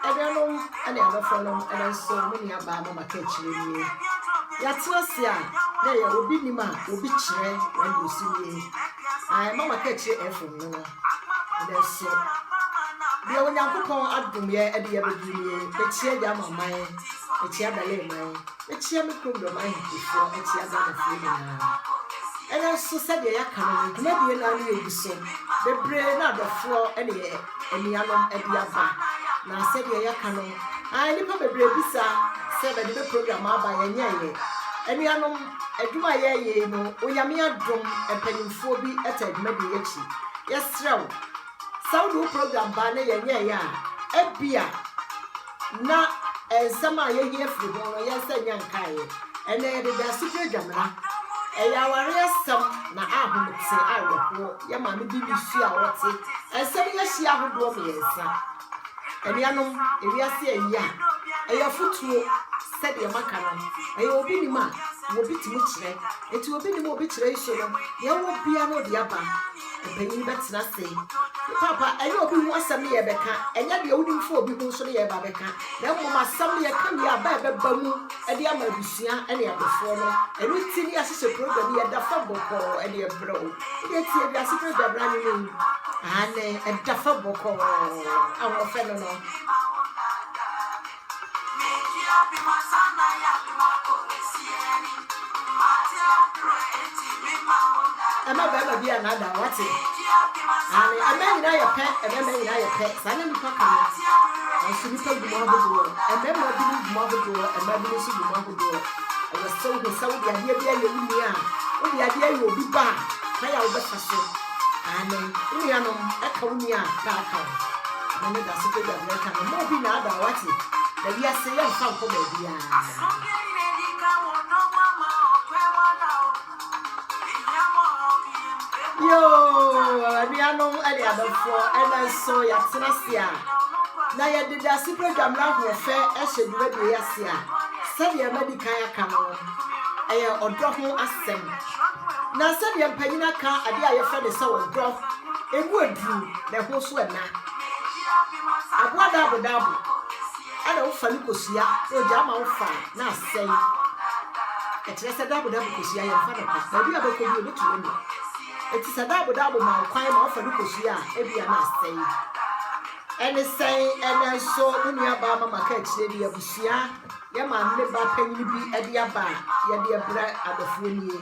Anuanom ne adɔfonom, ɛnɛ nso mo nua baa Mama Kaakyire nie. Yɛatena ase a na ɛyɛ obi nim a obi kyerɛ radio so nie. Ae, Mama Kaakyire FM no no. Ɛnɛ nso, deɛ Onyankopɔn adom yɛ de yɛ bɛduru nie. Mekyia Gyama man, mekyia Berlin man, mekyia me kurom dɔm ahenkurofoɔ, mekyia Ghanafoɔ nyinaa. Ɛnɛ nso sɛdeɛ yɛaka no no, dwumadie no ano yɛgu so. Bebree na adɔfoɔ ne yɛ anuanom de aba. Na sɛdeɛ yɛaka no, ae, nnipa bebree bisa sɛ bɛde bɛ program aba, yɛnyɛeɛ. Anuanom, adwuma a yɛreyɛ yi no, Onyame adom, mpanyimfoɔ bi taa dwumadie yi akyi. Yɛsrɛ wo, sɛ wode wo program ba na yɛnyɛeɛ a, ebia na nsɛm a yɛhia firi ho no, yɛn nsa nnya nkaeɛ. Ɛnnɛ yɛde Dasupre Dwamena. Ɛyɛ awareɛ asɛm na ahomete awerɛhoɔ. Yɛ maame bi ne su a ɔte. Nsɛm yi ahyia ahodoɔ mmiɛnsa. Anuanom, ewiase ayi a, ɛyɛ afotuo sɛdeɛ maka no. Ɛyɛ obi nim a, obi tumi kyerɛ. Enti obi nim a obi kyerɛ yi so no, deɛ ɛwɔ biara na ɔde aba. Mpanyin bɛtena ase. Me paapa, ɛnyɛ obi ho asɛm ne yɛrebɛka, ɛnyɛ deɛ wonim fa obi ho nso ne yɛreba abɛka, na mmom asɛm no yɛka wie a, aba a ɛbɛba mu de ama abusua ne adɔfoɔ no. Ɛno nti ne yɛahyehyɛ program yi, ɛda fam bɔkɔɔ de ɛbrɛ wo. Wodeɛ tie wiase program no anwene yi. Aane, ɛda fam bɔkɔɔ, ahoɔfɛ no no. Ɛma barima bi annaadaa wo, wate? Aane, mmaa nyinaa yɛ pɛ, mmarima nyinaa yɛ pɛ, saa na nnipa ka no. Nanso nnipa gu mu ahodoɔ, mmarima binom gu mu ahodoɔ, mmaa binom nso gu mu ahodoɔ. Ɛwɔ sɛ wohu sɛ wode adeɛ bi ayɛ wo nua a, wode adeɛ ayɛ obi ba a, kwan a wobɛfa so. Aane, wo nuanom, ɛka wo nua a, na aka wo. Ɛno ne dase pa bi a mereka no. Mma obi nnaadaa wo, wate? Na wiase, yɛmfa nkɔ baabiara. Yoo, anuanom ne adɔfoɔ, ɛnɛ nso yɛatena ase a na yɛde dase badwammerɛ ahoɔfɛ hyɛ dwumadie yi ase a, sɛdeɛ madi kan aka no, ɛyɛ ɔdɔ ho asɛm. Na sɛdeɛ mpanyin aka adeɛ a yɛfrɛ no sɛ ɔdɔ, ɛmu aduru na ɛho nso ɛna. Aboa daabo daabo ɛna wofa ne kosua na ogyaa ma wofa a na asɛe. Ɛkyerɛ sɛ daabo daabo kosua yɛmfa no kwa. Baabi a bɛkɔ bi obetumi anya. Enti sɛ daabo daabo ma wo kwan ma wofa ne kosua a ebia na asɛe. Ɛne sɛn ɛnɛ nso mo nua baa mama ka akyire de abusua yɛ maame ne ba panyin bi de aba a yɛde ɛbrɛ adɔfoɔ nie.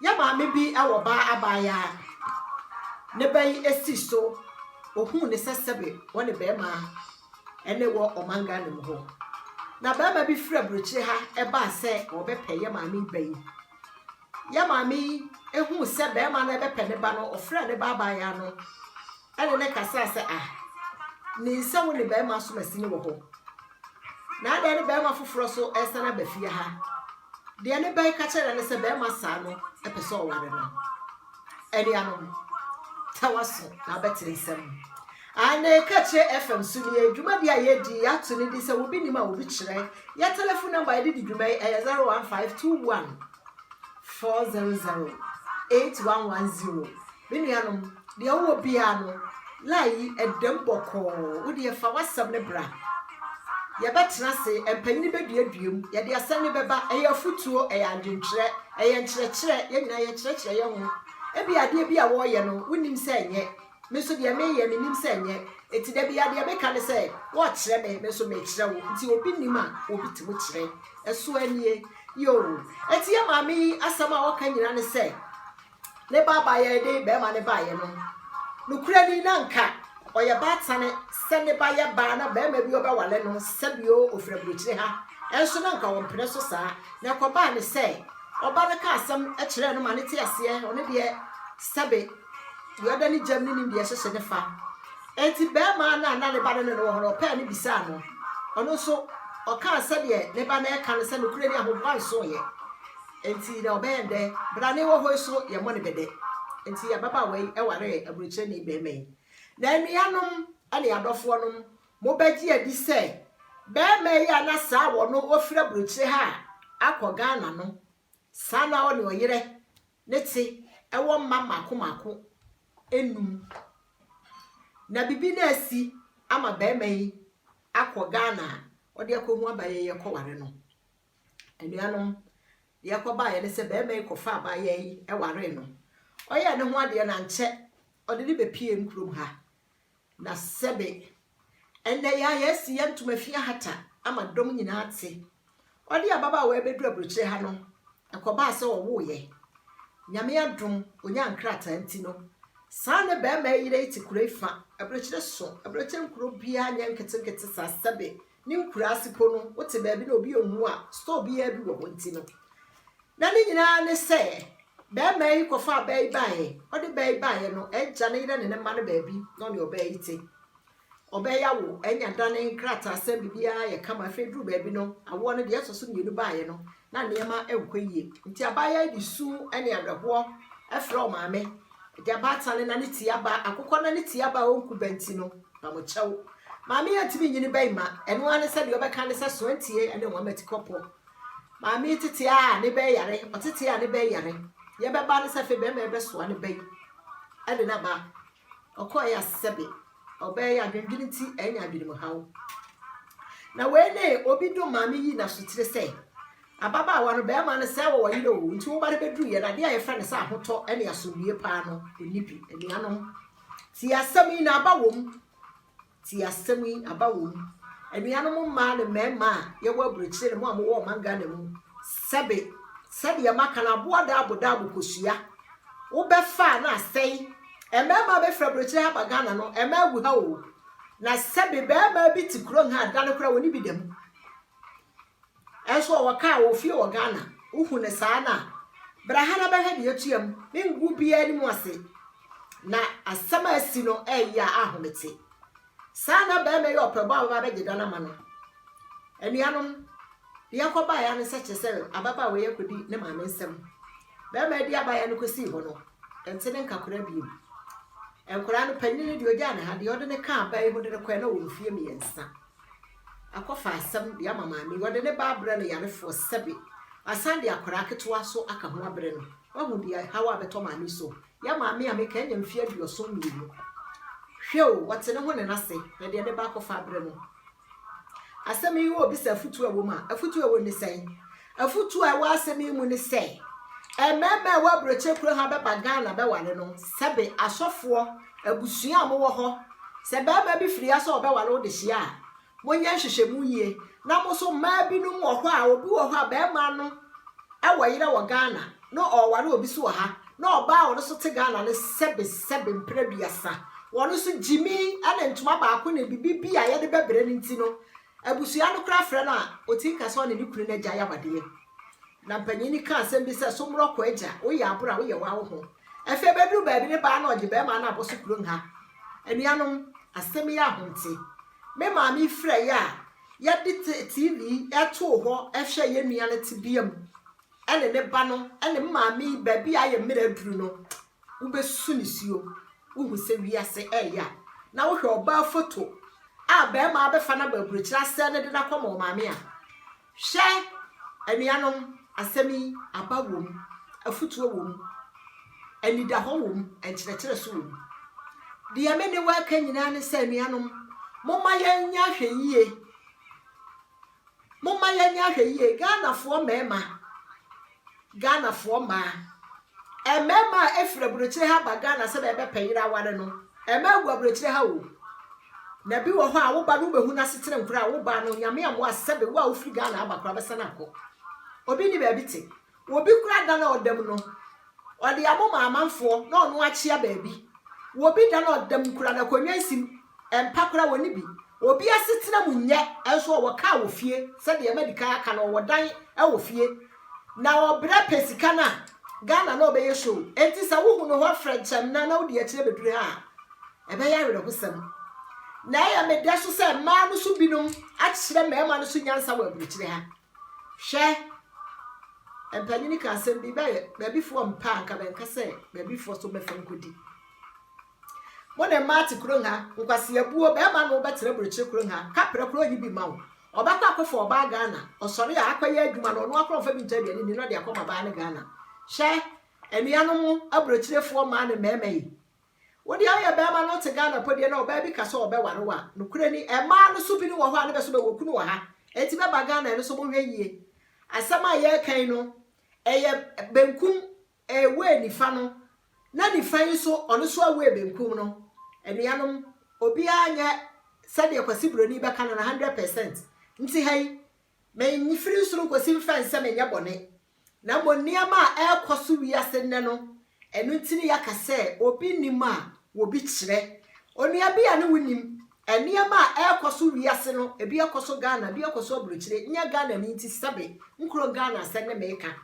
Yɛ maame bi wɔ ba abaayaa. Ne ba yi si so, ohuu ne sɛ sɛbe wɔne bɛɛma ne wɔ ɔman Ghana mu hɔ. Na bɛɛma bi firi aburokyire ha baa sɛ ɔɔbɛpɛ yɛ maame yi ba yi. Yɛ maame yi huu sɛ bɛɛma no ɛbɛpɛ ne ba no, ɔfrɛɛ ne ba abaayaa no ne no kasaa sɛ, Ah, nim sɛ wo ne bɛɛma asomasini wɔ hɔ. Na adɛn ne bɛɛma foforɔ so ɛɛsane aba fie ha? Deɛ ne ba yi ka kyerɛɛ no ne sɛ barima saa no pɛ sɛ ɔware no. Anuanom, tɛ w'aso na abɛte nsɛm. Aane, Kakyire FM so nie, dwumadi a yɛredi, yɛato no din sɛ Wobi Nim a Obi Kyerɛ. Yɛ telefon nɔmba a yɛde di dwuma yi, ɛyɛ 01521 400 8110. Me nuanom, deɛ wowɔ biara no, line yi ɛdam bɔkɔɔ. Wo deɛ fa w'asɛm no bra. Yɛbɛtena ase, mpanyini bɛduadua mu, yɛde asɛm no bɛba. Ɛyɛ afotuo, ɛyɛ adwentwerɛ, ɛyɛ nkyerɛkyerɛ. Yɛn nyinaa yɛkyerɛkyerɛ yɛn ho. Ebia adeɛ bi a wɔreyɛ no, wonnim sɛ ɛnyɛ. Me nso deɛ mereyɛ, mennim sɛ ɛnyɛ. Enti da biara deɛ meka ne sɛ, wɔrekyerɛ me, me nso merekyerɛ wo. Nti obi nim a, obi tumi kyerɛ. Ɛso ara nie. Yoo. Enti yɛn maame yi asɛm a ɔka nyinaa ne sɛ, Ne ba baeɛ de barima no baeɛ no, nokorɛ ni na anka ɔyɛ baatane sɛ ne ba yɛ baa na barima bi ɔbɛwale no sɛbio ɔfiri aburokyire ha nso na anka ɔmpene so saa. Na ɛkɔbaa ne sɛ ɔba no kaa asɛm kyerɛɛ no ma no te aseɛ, ɔno deɛ sɛbe deɛ ɔda ne gyam no nim deɛ ɛhyehye ne fa. Enti barima no a na ne ba no ne no wɔ hɔ no, ɔpɛɛ no bisaa no. Ɔno nso ɔkaa sɛdeɛ ne ba no reka no sɛ nokorɛ ni ahoboa nsoeɛ. Enti na ɔbɛyɛ ndɛ, bra ne wɔ hɔ yi so yɛmmɔ no bɛdɛ. Enti ababaawa yi waree aburokyerɛni barima yi. Na anuanom ne adɔfoɔ nom, mobɛgye adi sɛ barima yi a na saa wɔ no ɔfiri aburokyire ha akɔ Ghana no, saa na ɔne ɔyerɛ ne te wɔ mma mmaako mmaako nnum. Na bibi no asi ama barima yi akɔ Ghana a ɔde akɔhu abayɛ yi kɔware no. Anuanom, deɛ ɛkɔbaeɛ ne sɛ barima yi kɔfaa abayewa yi waree no. Ɔyɛɛ ne ho adeɛ no ankyɛ ɔde no bɛpuee nkurom ha. Na sɛbe ɛnnɛ yi ara yɛasi yɛn ntoma fi ahata ama dɔm nyinaa ate. Ɔde ababaawa yi bɛduru aburokyire ha no, ɛkɔbaa sɛ ɔwoeɛ. Nyame adom, ɔnyaa nkrataa nti no, saa ne barima yi yere yi te kuro yi fa. Aburokyire so, aburokyire nkuro biara nyɛ nketenkete saa, sɛbe ne nkuraase po no, wote baabi na obi nhu a, store biara bi wɔ hɔ nti no. Na ne nyinaa ne sɛ, barima yi kɔfaa baa yi baeɛ. Ɔde baa yi baeɛ no, agya ne yere ne ne mma no baabi na ɔne ɔbaa yi te. Ɔbaa yi awo, anya dane, nkrataasɛm, biribiara yɛ kama. Afei duru baabi no, awoɔ no deɛ ɛtɔ so mmienu baeɛ no, na nneɛma nkɔ yie. Nti abaayewa yi de su ne awerɛhoɔ frɛ ɔmaame. Agya baatan no nane tia ba, akokɔ nane tia ba a ɔnku ba nti no, pamokyɛw. Maame yi antumi nyi ne ba yi ma, ɛno ara ne sɛ deɛ ɔbɛka ne sɛ soantie ne nwama tikɔpɔ. Maame yi tete a ne ba yi yare, ɔtete a ne ba yi yare. Deɛ ɛbɛba ne sɛ afei bɛrima yi bɛsoa ne ba yi de no aba. Ɔkɔeɛ a sɛbe ɔbaa yi adwendwene nti anya adwenemhaw. Na wei ne obi dom maame yii n'asotire sɛ, ababaawa no bɛrima no sɛ wɔwɔ yere o, nti wo ba no bɛduruiɛ no adeɛ a yɛfrɛ no sɛ ahotɔ ne asomdwie paa no ɔnni bi. Anuanom, tie asɛm yi na aba wom. Tie asɛm yi, aba wɔ mu. Anuanom mmaa ne mmarima a yɛwɔ aburokyire ne mo a mowɔ ɔman Ghana mu, sɛbe, sɛdeɛ maka no, aboa daabo daabo kosua. Wobɛfa a na asɛe. Mmarima a bɛfiri aburokyire ha ba Ghana no, mmaa agu ha o. Na sɛbe barima bi te kurom ha a, da no koraa wɔnni bi da mu. Nso ɔwɔ kaa, ɔwɔ fie wɔ Ghana. Wohu no saa no a, bra ha na bɛhwɛ deɛ atua mu. Mengu obiara anim ase. Na asɛm a asi no ɛyɛ a ahomete. Saa na barima yi ɔpɛ bɔ a wɔba abɛgye da no ama no. Anuanom, deɛ ɛkɔbaeɛ ara ne sɛ kyerɛ sɛ ababaawa yi akɔdi ne maame nsam. Barima yi de abaayewa no kɔsii hɔ no, ɛnte ne nka koraa bio. Nkwadaa no, panin no deɛ ɔgyaa ne ha, deɛ ɔde no kaa baa yi ho de no kɔɛ na ɔwɔ mfeɛ mmiɛnsa. Akɔfa asɛm de ama maame yi. Ɔde ne ba abrɛ no yarefoɔ sɛbe. Asan de akwadaa ketewa so aka ho abrɛ no. Wahu deɛ haw a bɛtɔ maame yi so. Yɛ maame a meka anya mfeɛ 72. Hwɛ o, ɔte ne ho ne n'ase na deɛ ne ba akɔfa abrɛ no. Asɛm yi wɔ bisa afutuo a ɛwɔ mu a, afutuo a ɛwɔ mu ne sɛn? Afutuo a ɛwɔ asɛm yi mu ne sɛ, mmarima a ɛwɔ aburokyire kuro ha bɛba Ghana bɛware no, sɛbe asɔfoɔ, abusua a mowɔ hɔ, sɛ barima bi firi ha sɛ ɔbɛware wo dehyia a, monyɛ nhwehwɛmu yie. Na mo nso mmaa binom wɔ hɔ a, obi wɔ hɔ a barima no wɔ yerɛ wɔ Ghana na ɔreware obi so wɔ ha, na ɔbaa a ɔno nso te Ghana no sɛbe sɛbe mprɛ aduasa, wɔn nso gyimi ne ntoma baako ne biribi bi a yɛde bɛbrɛ no nti no, Abusua no koraa frɛ no a, ɔtumi ka sɛ ɔne ne kunu no agyae awadeɛ. Na mpanin no ka asɛm bi sɛ, Somorɔ kɔ agya, woyɛ aboro a, woyɛ waa wo ho. Afei bɛduru baabi ne baa na ɔgye barima no abɔ so kurom ha. Anuanom, asɛm yi ahomte. Me maame yi frɛeɛ a, yɛde TV too hɔ hwɛɛ yɛn nua no tebea mu ne ne ba no ne me maame yi baabi a ayɛ mmerɛ aduru no, wobɛsu nisuo, wohu sɛ wiase ɛyɛ a, na wohwɛ ɔbaa foto a barima abɛfa no aba aburokyire asɛe no de no akɔma ɔmaame a, hwɛ anuanom, asɛm yi aba wɔ mu, afutuo wɔ mu, anidahɔ wɔ mu, nkyerɛkyerɛ so wɔ mu. Deɛ me ne wo aka nyinaa ne sɛ anuanom, momma yɛnyɛ ahwɛyie. Momma yɛnyɛ ahwɛyie, Ghanafoɔ mmarima, Ghanafoɔ mmaa, mmarima a ɛfiri aburokyire ha ba Ghana sɛ bɛbɛpɛ yere aware no, mmaa agu aburokyire ha o. Na bi wɔ hɔ a wo ba no wobɛhu n'asetena nkura a wo ba no Nyame amoa sɛbe wo a wofiri Ghana aba koraa bɛsan akɔ. Obi nni baabi te. Obi koraa dan a ɔda mu no, ɔde amoma amanfoɔ na ɔno akyea baabi. Obi dan a ɔda mu koraa no, akonnwa nsi mu, mpa koraa ɔnni bi. Obi asetena mu nyɛ, nso ɔwɔ kaa wɔ fie, sɛdeɛ madi kan aka no, ɔwɔ dan wɔ fie. Na ɔbrɛ pɛ sika no a, Ghana na ɔbɛyɛ show. Enti sɛ wohu no hɔ frɛnkyɛm na na wodi akyire bɛduru ha a, ɛbɛyɛ awerɛhosɛm. Na ɛyɛ me dɛ so sɛ mmaa no so binom akyerɛ mmarima no so nyansa wɔ aburokyire ha. Hwɛ! Mpanyin ka asɛm bi, bɛyɛ baabifoɔ mpɛ a anka bɛnka sɛ baabifoɔ so mmɛfa nkɔdi. Mo ne mmaa te kurom ha, nkwaseabuo, bɛrima ne wo bɛtena aburokyire kurom ha, kaprɛ koraa ɔnyi bi mma wo. Ɔbɛkɔ akɔfa ɔbaa Ghana, ɔsɔre a akɔyɛ adwuma no, ɔno ara koraa ɔmfa bi ntɔ aduane nni na ɔde akɔma baa no Ghana. Hwɛ! Anuanom aburokyirefoɔ mmaa ne mmarima yi. Wo deɛ woyɛ bɛrima na wote Ghana po deɛ na ɔbaa bi ka sɛ ɔbɛware wo a, nokorɛ ni, mmaa no so binom wɔ hɔ a ne bɛ so bɛwɔ kunu wɔ ha. Enti bɛba Ghana ɛno so monhwɛ yie. Asɛm a yɛreka yi no, ɛyɛ benkum ɛwee nifa no, na nifa yi nso ɔno nso awee benkum no. Anuanom, obiara nyɛ sɛdeɛ Kwasi Broni bɛka no no 100%. Nti ha yi, Memfiri soro nkɔsi mfa nsɛ menyɛ bɔne, na mmom nneɛma a ɛrekɔ so wiase nnɛ no, ɛno nti ne yɛaka sɛ obi nim a, obi kyerɛ. Onua bi a ne wo nim, nneɛma a ɛrekɔ so wiase no, ebi ɛkɔ so Ghana, ebi ɛkɔ so aburokyire, nyɛ Ghanani nti sɛbe, nkuro Ghana asɛm ne meka.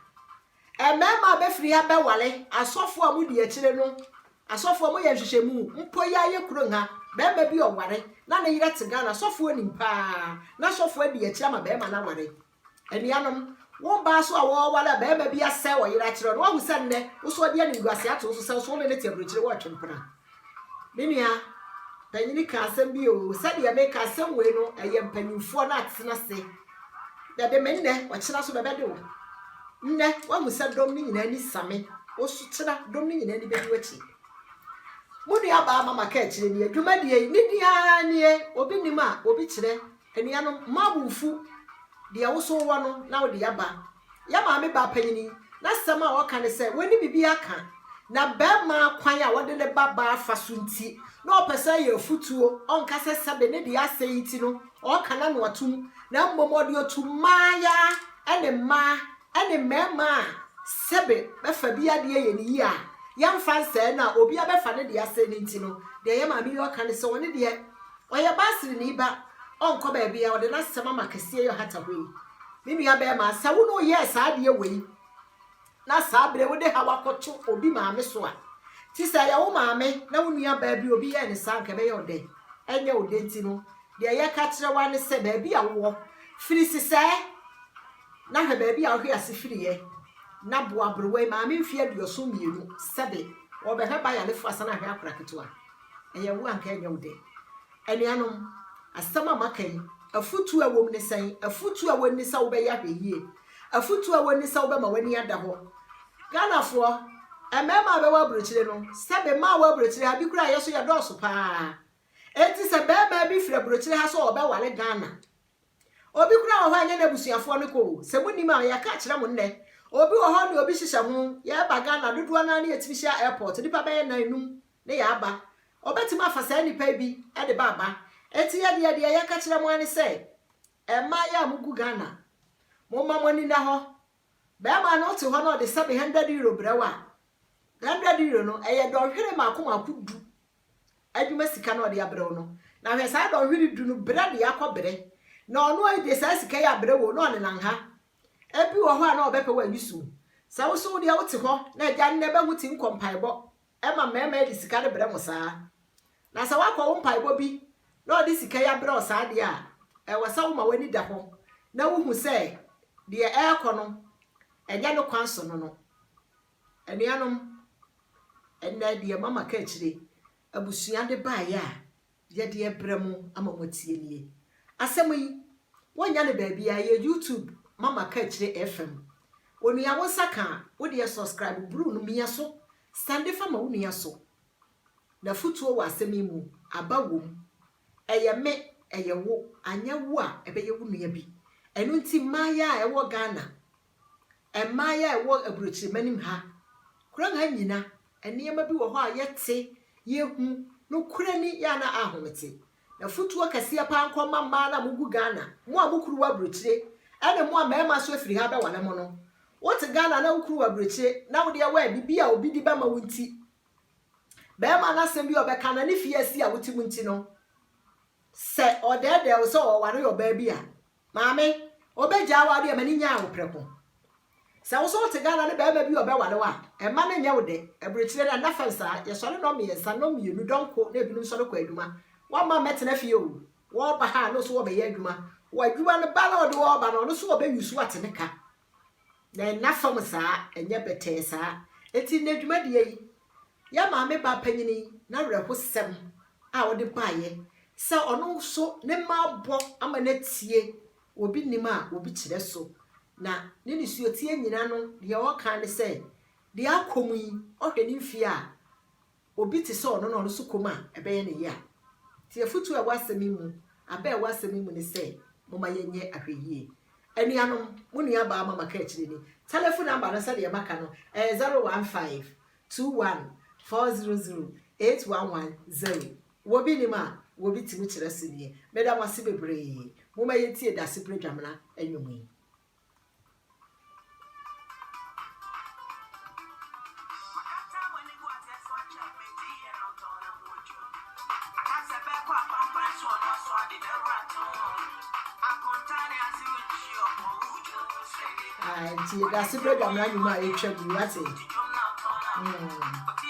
Mmarima a bɛfiri ha bɛware asɔfoɔ a modi akyire no, asɔfoɔ moyɛ nhwehwɛmu, mpo yi ara yɛ kurom ha, barima bi ɔware na ne yerɛ te Ghana, sɔfoɔ nim paa, na sɔfoɔ adi akyire ama barima no aware. Anuanom, wo mbaa nso a wɔreware a barima bi asɛe ɔyere akyerɛ wo no, woahu sɛ nnɛ wo nso ɔde animguaseɛ ato wo so sɛ wo nso wo ne no te aburokyire wɔretwe mpena. Me nua panyini ka asɛm bi o, sɛdeɛ meka asɛm wei no, ɛyɛ mpanyinfoɔ no atena ase. Bɛde me nnɛ, ɔkyena so bɛbɛde wo. Nnɛ, woahu sɛ dɔm no nyinaa ani sa me, wo so kyena dɔm no nyinaa ani bɛdi w'akyi. Mo nua baa mama ka akyire nie, dwumadie yi, ne din ara nie, obi nim a, obi kyerɛ. Anuanom, mma bo mfu, deɛ wo so wowɔ no na wode aba. Yɛn maame baa panyin yi, n'asɛm a ɔka ne sɛ, Wɔnni biribi aka, na barima kwan a wɔde ne ba baa fa so nti, na ɔpɛ sɛ ɛyɛ afutuo, ɔnka sɛ sɛbe ne deɛ asɛe nti no, ɔreka n'ano atom, na mmom ɔde otu mmaayaa ne mmaa ne mmarima a sɛbe bɛfa bi adeɛ yɛ ne yie a, yɛmfa nsɛe no a obiara bɛfa ne deɛ asɛe no nti no, deɛ yɛn maame yi ɔka ne sɛ ɔno deɛ, ɔyɛ Baasireni ba, ɔnkɔ baabiara, ɔde n'asɛm ama kɛseɛ yi ɔhata hɔ yi. Me nua bɛrima, sɛ wo ne woyɛɛ saa adeɛ wei, na saa berɛ wode haw akɔto obi maame so a, ti sɛ ɛyɛ wo maame na wo nua baa bi obi yɛɛ ne saa anka ɛbɛyɛ wo dɛn? Ɛnyɛ wo dɛ nti no, deɛ yɛka kyerɛ wo ara ne sɛ baabi a wowɔ, firi sesɛɛ na hwɛ baabi a wohwe ase firiiɛ, na boa aberewa yi, maame mfeɛ 72, sɛbe ɔrebɛhwɛ ba yarefoɔ asan ahwɛ akora ketewa. Ɛyɛ wo a anka ɛnyɛ wo dɛ. Anuanom, asɛm a maka yi, afotu a ɛwom ne sɛn? Afotu a ɛwom ne sɛ wobɛyɛ ahwɛyie. Afotu a ɛwom ne sɛ wobɛma w'ani ada hɔ. Ghanafoɔ, mmarima a bɛwɔ aburokyire no, sɛbe mmaa a wɔ aburokyire ha bi koraa a yɛ so yɛdɔɔso paa. Enti sɛ barima bi firi aburokyire ha sɛ ɔrebɛware Ghana, obi koraa wɔ hɔ a ɛnyɛ n'abusuafoɔ no kɔ o, sɛ monim a yɛka akyerɛ mo nnɛ. Obi wɔ hɔ ne obi hyehyɛ ho, yɛreba Ghana dodoɔ no ara ne yɛtumi hyia airport, nnipa bɛyɛ nnan, num ne yɛaba. Ɔbɛtumi afa saa nnipa yi bi de ba aba. Enti yɛ deɛ deɛ yɛka kyerɛ mo ara ne sɛ, mmaa yi a mogu Ghana, momma mo ani nna hɔ. Barima no wote hɔ na ɔde sɛbe hundred euro brɛ wo a, hundred euro no, ɛyɛ dɔnhwere mmaako mmaako du adwuma sika na ɔde abrɛ wo no. Na hwɛ saa dɔnhwere du no, brɛ de akɔ brɛ. Na ɔno de saa sika yi abrɛ wo na ɔnenam ha. Ebi wɔ hɔ a na ɔbɛpɛ wo ayi so. Sɛ wo so wo deɛ wote hɔ na agya nnɛ bɛho ti nkɔ mpaebɔ Ɛma mmarima de sika no brɛ mo saa. Na sɛ woakɔ wo mpaebɔ bi na ɔde sika yi abrɛ wo saa deɛ a, ɛwɔ sɛ woma w'ani da hɔ na wohu sɛ deɛ ɛrekɔ no, ɛnyɛ ne kwan so no no. Anuanom, ɛnnɛ deɛ mama ka akyire abusua de baeɛ a yɛde rebrɛ mo ama moatie nie. Asɛm yi, wonnya no baabiara, ɛyɛ YouTube Mama Kaakyire FM. Onua wo nsa ka a, wo deɛ subscribe bruu no mia so, sɛnde fa ma wo nua so. N'afutuo wɔ asɛm yi mu, aba wom. Ɛyɛ me, ɛyɛ wo, anyɛ wo a, ɛbɛyɛ wo nua bi. Ɛno nti mmaayaa a ɛwɔ Ghana, mmaayaa a ɛwɔ aburokyirimanim ha, kurom ha nyina, Nneɛma bi wɔ hɔ a yɛte, yɛhu, nokorɛ ni, yɛ a na ahomete. Na afutuo kɛseɛ paa nkɔ mma mmaa no a mogu Ghana, mo a mo kuru wɔ aburokyire, ɛne mo a mmarima nso afiri ha abɛware mo no. Wote Ghana na wo kuru wɔ aburokyire, na wo deɛ wɛ, biribi a obi de bɛma wo nti, barima no asɛm bi a ɔbɛka no, ne fie asi a wote mu nti no, sɛ ɔdɛɛdɛɛ wo sɛ ɔware ɔbaa bi a, Maame, ɔbɛgyaa wo adeɛ ma no nyaa wo prɛko. Sɛ wo nso wote Ghana ne barima bi a ɔbɛware wo a, mma no nyɛ wo dɛ. Aburokyire no, ɛnna fam saa. Yɛsɔre nnɔnmiɛnsa, nnɔnmienu, dɔnko na ebinom sɔre kɔ adwuma. Wɔmma mmɛtena fie o. Wɔreba ha a, na ɔso wɔbɛyɛ adwuma. Wɔ adwuma no ba na ɔde wɔreba no, ɔno nso ɔbɛuse wo ate ne ka. Na ɛnna fam saa, ɛnyɛ bɛtɛɛ saa. Enti nnɛ dwumadie yi, yɛn maame baa panyin yi n'awerɛhosɛm a ɔde baeɛ sɛ ɔno nso ne mma abɔ ama no atie obi nim a obi kyerɛ so na ne nisuotie nyina no deɛ ɔka ne sɛ deɛ akɔ mu yi ɔhwɛ ne mfie a. obi te sɛ ɔno na ɔno nso kɔ mu a, ɛbɛyɛ ne ya. Nti afotu a ɛwɔ asɛm yi mu, aba a ɛwɔ asɛm yi mu ne sɛ, momma yɛnyɛ ahwɛyie. Anuanom, mo nuabaa Mama Kaakyire ni. Telephone number no sɛdeɛ maka no, ɛyɛ 015 21 400 8110. Wɔ bi nim a, wɔ bi tumi kyerɛ so nie. Meda mo ase bebree. Momma yɛntie Dasebere Dwamena nnwom yi. Ah, nti Dasebere Dwamena nnwom a ɛtwa gu yi, wate? Mm.